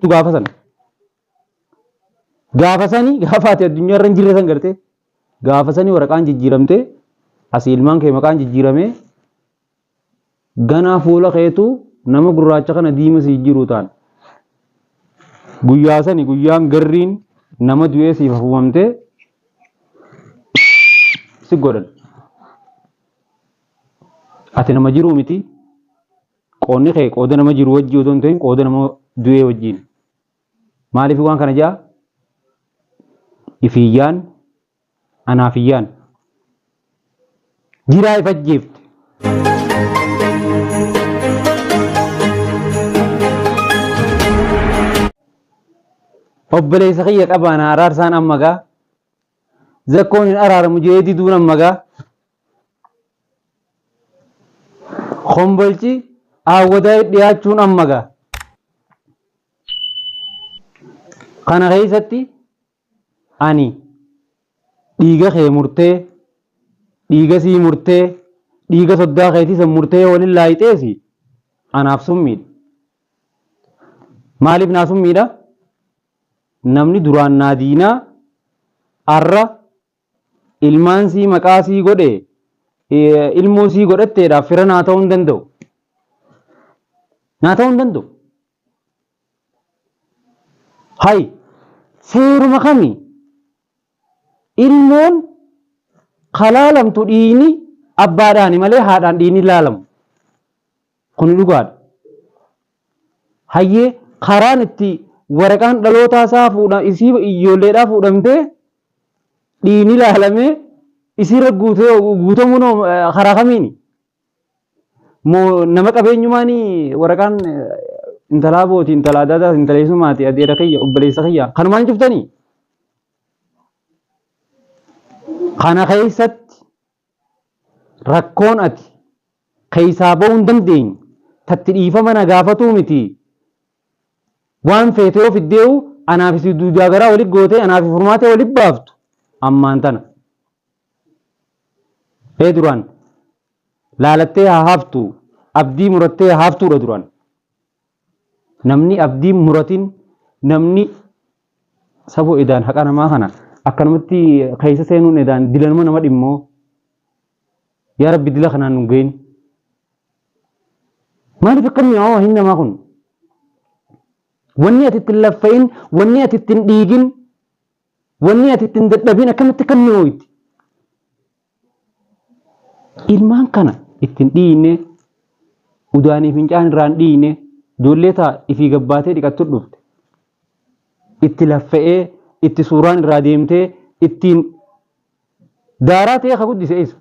Gaafa sana. Gaafa sani gaafa ati addunyaa irra hin jirre san gartee gaafa sani waraqaan jijjiiramtee asii ilmaan kee maqaan jijjiiramee ganaa fuula keetu nama gurraacha kana diima si jijjiiruu ta'an. Guyyaa sani guyyaan garriin nama du'ee siif hafuufamtee si godhan. Ati nama jiruu miti. Qoonni kee qooda nama jiru wajjii otoo hin ta'in qooda nama du'ee wajjiin. Maaliif waan kana ja'a? Ifiyyaan anaaf iyyaan. Jiraa if ajjeefte. Obboleessa kiyya qabaan araarsaan amma gaa. Zakkoon hin araaramu jedhee diduun amma gaa. Kombolchi aawwadaa dhiyaachuun amma gaa. Kana keessatti ani dhiiga kee murtee, dhiiga sii murtee, dhiiga soddaa keetii san murtee waliin laayixeesi anaaf summiidha. Maaliif naa summiidha? Namni duraan naa diinaa arra ilmaan sii maqaa sii godhe ilmoo sii godhatteedhaaf fira naa ta'uu hin danda'u. Naa ta'uu hin danda'u. Hay seeruma kami ilmoon kalaalamtu dhiini abbaadhaani malee haadhaan dhiini laalamu. Kuni dhugaadha. Hayyee karaan itti waraqaan dhalootaa isaa fuudha isii ijoolleedhaa fuudhamtee dhiini laalamee isiirra guutee guutamuun karaa kamiini? Moo nama qabeenyumaani waraqaan intalaa booti intalaa daadaa intala eessumaati adeera kiyya obboleessa kiyya kanumaan cuftanii? Kana keessatti rakkoon ati keessaa ba'uu hin dandeenye tatti dhiifama na gaafatuu miti waan feete yoo fiddeewu anaaf si duudaa garaa wali gootee anaaf furmaatee wali baaftu ammaan tana. Ee duraan laalattee haa haftu abdii murattee haa haftuudha duraan. Namni abdii muratin namni saboo edaan haqa namaa kana akkanumatti keessa seenuun edaan dilanuma nama dhimmoo. Yaa Rabbi dila kanaan nu gahin. Maaliif akka mi'aawaa hin namaa kun? Wanni ati ittiin laffa'in, wanni ati ittiin dhiigin, wanni ati ittiin dadhabin akkamitti akka mi'ooyti? Ilmaan kana ittiin dhiigne, udaanii fincaan irraan dhiigne, ijoollee taa ifii gabbaatee dhiqattu dhufte. Itti laffa'ee, itti suuraan irraa deemtee, ittiin daaraa ta'ee ka guddise isa.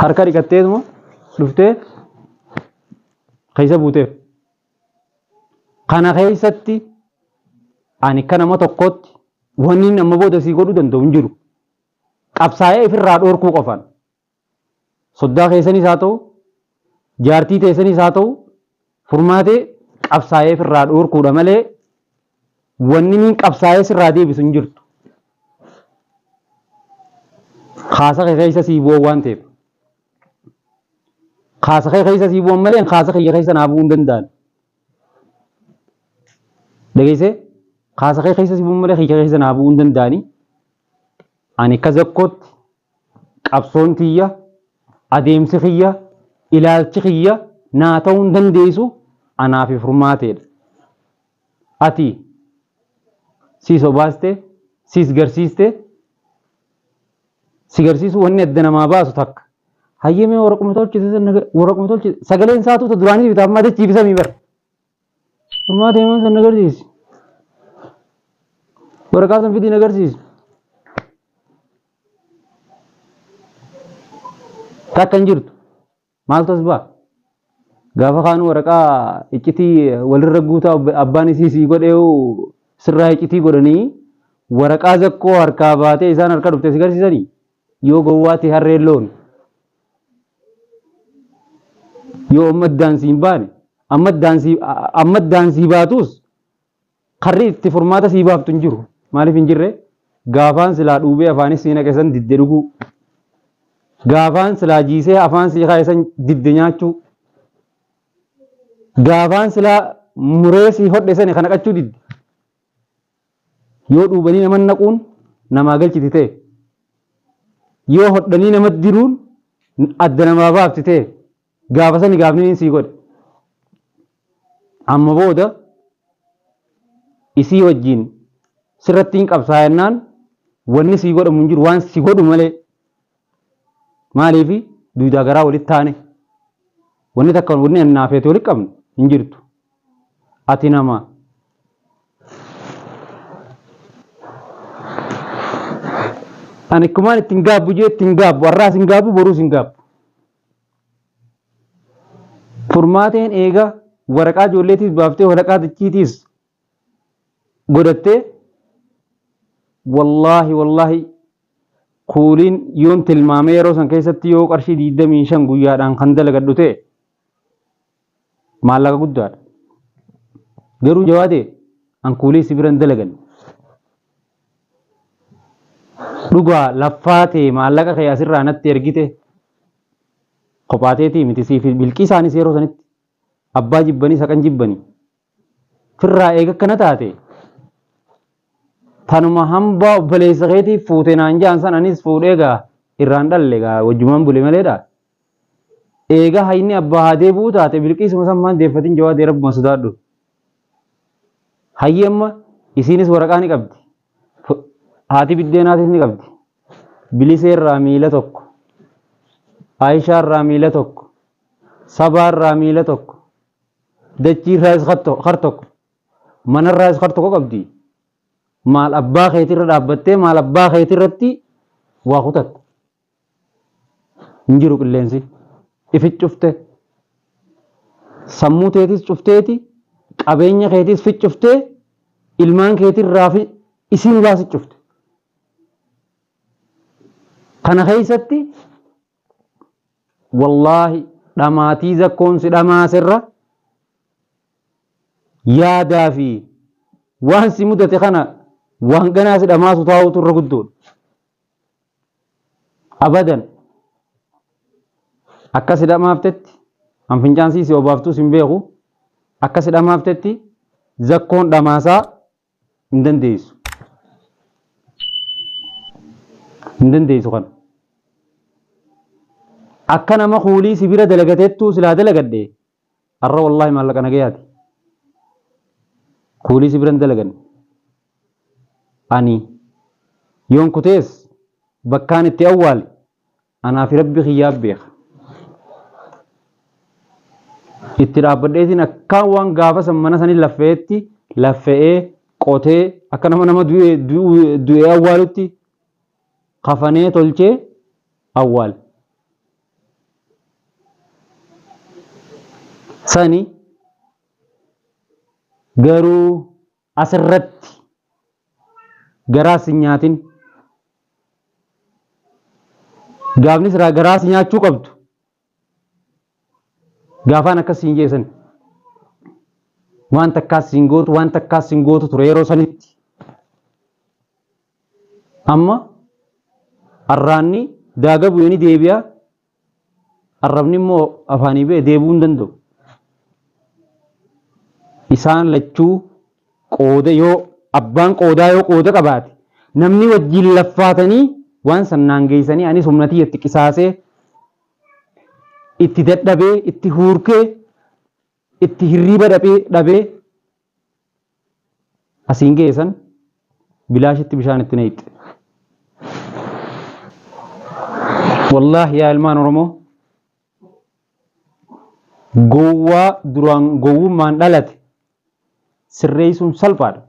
Harka dhiqatteetuma dhuftee keessa buuteef. Kana keessatti ani akka nama tokkootti wanni inni amma booda sii godhuu danda'u hin jiru. Qabsaa'ee ifirraa dhoorkuu qofaan. Soddaa keessanis haa ta'u, jaartii teessanis haa ta'u, furmaatee qabsaa'ee ifirraa dhoorkuudha malee wanni niin qabsaa'ee sirraa deebisu hin jirtu. Kaasa kee keessa sii bu'an waan ta'eef. Kaasa kee keessa sii bu'an malee kaasa kiyya keessa naa bu'uu hin danda'an. Dhageessee? Kaasa kee keessa sii bu'an malee kiyya keessa naa bu'uu hin danda'ani. Ani akka zakkootti qabsoon tiyya, adeemsi kiyya, ilaalchi kiyya naa ta'uu hin dandeessu anaa fi furmaateedha. Ati siis obaaste, siis garsiiste, si garsiisuu wanni adda namaa baasu takka. Hayyee mee waraquma tolchite waraquma tolchite sagaleen isaatu ta duraanii bitaaf amma dachii fi samii bara. Furmaatee maan san agarsiisi. Waraqaa san fidiin agarsiisi. Takka hin jirtu. Maaltu as ba'a? Gaafa kaanuu waraqaa iccitii walirra guutaa abbaan isii sii godhee sirraa iccitii godhanii waraqaa zakkoo harkaa baatee isaan harka dhufte si garsiisanii yoo gowwaatti harreen loon yoo amma daansii hin baane amma daansii baatus Karri itti furmaata sii baaftu hin jiru. Maaliif hin jirre? Gaafaan silaa dhuubee afaanis sii naqe san didde dhuguu. Gaafaan silaa jiisee afaan sii kaa'e san didde nyaachuu. Gaafaan silaa muree sii hodhe sani kana qachuu didde. Yoo dhuubanii nama naquun namaa galchiti ta'e. Yoo hodhanii namatti diruun adda namaa baafti ta'e. Gaafa sani gaafni inni sii godhe. Amma booda isii wajjin sirratti hin qabsaa'ennaan wanni sii godhamu hin jiru waan si godhu malee. Maaliif duudaa garaa walitti taane wanni takka wanni annaa feete walitti qabnu hin jirtu. Ati nama ani akkumaan ittiin gaabbu jee ittiin gaabbu har'aas hin gaabbu boruus hin gaabbu. Furmaateen eega waraqaa ijoolleetiis baaftee waraqaa dachiitiis godhattee wallaahi wallaahi kuuliin yoon tilmaamee yeroo san keessatti yoo qarshii 25 guyyaadhaan kan dalagadhu ta'e maallaqa guddaadha. Garuu jawaadee an kuulii si biran dalagan. Dhugaa laffaa ta'e maallaqa kee asirraa natti ergite kophaa teetii miti siif bilqiisaanis yeroo sanitti abbaa jibbanii saqan jibbanii firraa eega akkana taate tanuma hambaa obboleessa keetii fuute naan jaan san anis fuudhee gaa irraan dhalle gaa wajjumaan bule maleedha. Eega hayni abbaa haa deebi'uu taate bilqiisuma san maan deeffatin jawaadee rabbuma sodaadhu. Hayyi amma isiinis waraqaa ni qabdi. Haati biddeenaatis ni qabdi. Bilisee irraa miila tokko. Aayishaa irraa miila tokko. Sabaa irraa miila tokko. Dachii irraas har tokko. Mana irraas har tokko qabdi. Maal abbaa keetirra dhaabbattee maal abbaa keetirratti waa kutatta. Hin jiru qilleensi. Ifi cufte. Sammuu teetis cufteeti. Qabeenya keetis ficcuftee ilmaan keetirraa fi isiin baasi cufte. Kana keessatti wallaahi dhamaatii zakkoon si dhamaaserra yaadaa fi waan si mudate kana waan ganaa si dhamaasu taa'utu irra guddoodha. Abadan akka si dhamaaftetti an fincaan sii si obaaftus hin beeku akka si dhamaaftetti zakkoon dhamaasaa hin dandeessu. Hin dandeessu kana. Akka nama kuulii si bira dalagatettuu silaa dalagadhe har'a wallaahi maallaqa nagayaati. Kuulii si bira hin dalaganne. Ani yoon kutees bakkaan itti awwaale Anaa fi Rabbi kiyyaa beeka. Itti dhaabbadheetiin akkaan waan gaafa san mana sanii laffeetti laffe'ee qotee akka nama nama du'ee awwaalutti kafanee tolchee awwaale. Sani garuu asirratti garaas hin nyaatin. Gaafni siraa garaa si nyaachuu qabdu. Gaafaan akkas siin jeesan. Waan takkaas siin gootu waan takkaas siin gootu ture yeroo sanitti. Amma arraanni daaga bu'ee ni deebi'a. Arrabni immoo afaanii ba'e deebi'uu hin danda'u. Isaan lachuu qooda yoo abbaan qoodaa yoo qooda qabaate namni wajjin laffaatanii waan san naan geessanii anis humna tiyya itti qisaasee itti dadhabee itti huurkee itti hirriiba dhabee dhabee asiin ga'e san bilaashitti bishaan itti naqxe. Wallaahi yaa ilmaan Oromoo gowwaa duraan gowwummaan dhalate sirreessuun salphaadha.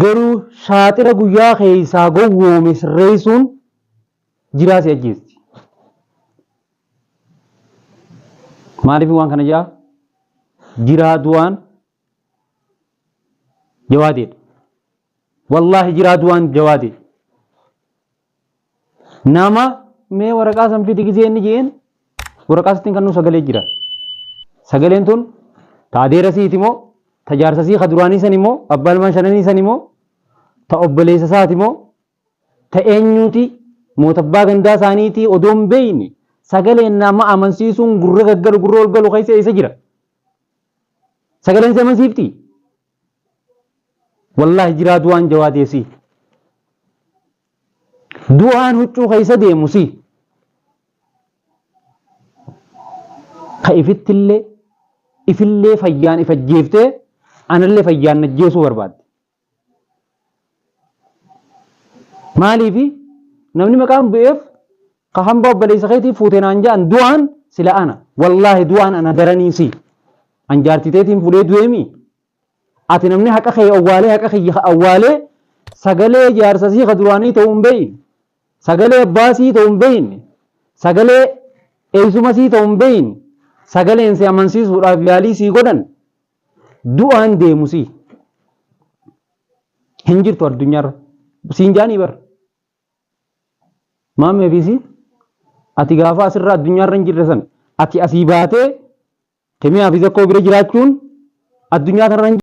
Garuu shaaxira guyyaa keessaa gowwoome sirreessuun jiraa si ajjeesti. Maaliif waan kana jedhaa? Jiraa du'aan jawaadeedha. Wallaahi jiraa du'aan jawaadee. Nama mee waraqaa san fidi gisee inni jeen waraqaa sittiin kannuu sagalee jira. Sagaleen tun ta adeera siiti moo ta jaarsa sii ka duraanii sani moo abbaa ilmaan shananii sani moo ta obboleessa isaati moo ta eenyuuti moo ta abbaa gandaa isaaniitii odoo hin beeyne Sagaleen nama amansiisuun gurra gaggalu gurra ol galu keessa eessa jira? Sagaleen si amansiifti? Wallaahi jiraa du'aan jawaadee si. Du'aan huccuu keessa deemu si. Ka ifittillee ifillee fayyaan if ajjeeftee anallee fayyaan ajjeesuu barbaadde. Maaliifi namni maqaan bu'eef ka hamba obboleessa keetii fuute naan ja'an du'aan sila ana. Wallaahi du'aan ana daranii si. An jaartii teetiin fuudhee du'eemi. Ati namni haqa kee awwaalee haqa kiyya awwaalee sagalee jaarsa sii ka duraanii ta'uu hin beeyne. Sagalee abbaa sii ta'uu hin beeyne. Sagalee eessuma sii ta'uu hin beeyne. Sagaleen si amansiisuudhaaf yaalii sii godhan. Du'aan deemu sii. Hin jirtu addunyaarra. Siin jaanii bar. Maammee fi siin ati gaafa asirra addunyaarra hin jirre san ati asii baatee kimiyaa fi zakkoo bira jiraachuun addunyaa tanarra hin.